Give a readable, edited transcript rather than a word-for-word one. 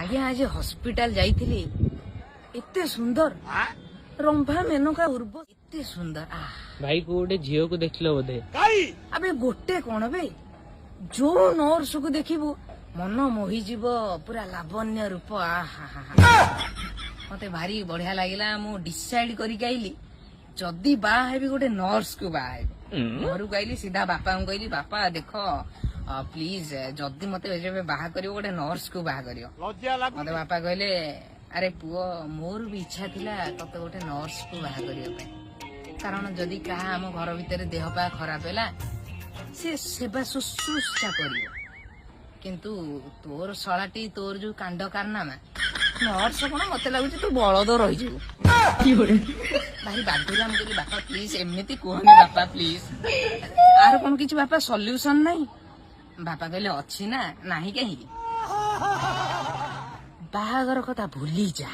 ଆଜ୍ଞା, ଆଜି ହସ୍ପିଟାଲ ଯାଇଥିଲି। ଏତେ ସୁନ୍ଦର ରମ୍ଭା, ମେନକା, ଉର୍ବ, ଏତେ ସୁନ୍ଦର ଆହ। ଭାଇ, କୋଉ ଗୋଟେ ଝିଅକୁ ଦେଖିଲ ବୋଧେ? ଆବେ, ଗୋଟେ କଣ ବେ, ଯୋଉ ନର୍ସକୁ ଦେଖିବୁ ମନ ମୋହିଯିବ, ପୁରା ଲାବଣ୍ୟ ରୂପ। ଆହା, ମତେ ଭାରି ବଢିଆ ଲାଗିଲା। ମୁଁ ଡିସାଇଡ କରିକି ଆଇଲି, ଯଦି ବାହା ହେବି ଗୋଟେ ନର୍ସକୁ ବାହା ହେବି। ଘରକୁ ଆଇଲି, ସିଧା ବାପାଙ୍କୁ କହିଲି, "ବାପା, ଦେଖ ପ୍ଲିଜ, ଯଦି ମତେ ଯେବେ ବାହା କରିବ ଗୋଟେ ନର୍ସକୁ ବାହା କରିବ।" ମତେ ବାପା କହିଲେ, "ଆରେ ପୁଅ, ମୋର ବି ଇଚ୍ଛା ଥିଲା ତତେ ଗୋଟେ ନର୍ସକୁ ବାହା କରିବା ପାଇଁ। କାରଣ ଯଦି କାହା ଆମ ଘର ଭିତରେ ଦେହ ପା ଖରାପ ହେଲା, ସେ ସେବା ଶୁଶ୍ରୂଷା କରିବ। କିନ୍ତୁ ତୋର ଶଳାଟି, ତୋର ଯୋଉ କାଣ୍ଡ କାରନାମା, ନର୍ସ କଣ, ମତେ ଲାଗୁଛି ତୁ ବଳଦ ରହିଯିବୁ।" ଭାରି ବାଧିଲା। ମୁଁ କହିଲି, "ବାପା, ପ୍ଲିଜ ଏମିତି କୁହନି ବାପା, ପ୍ଲିଜ। ଆର କଣ କିଛି ବାପା ସଲ୍ୟୁସନ ନାହିଁ?" ବାପା କହିଲେ, "ଅଛି ନା, ନାହିଁ କାହିଁକି? ବାହାଘର କଥା ଭୁଲି ଯା।"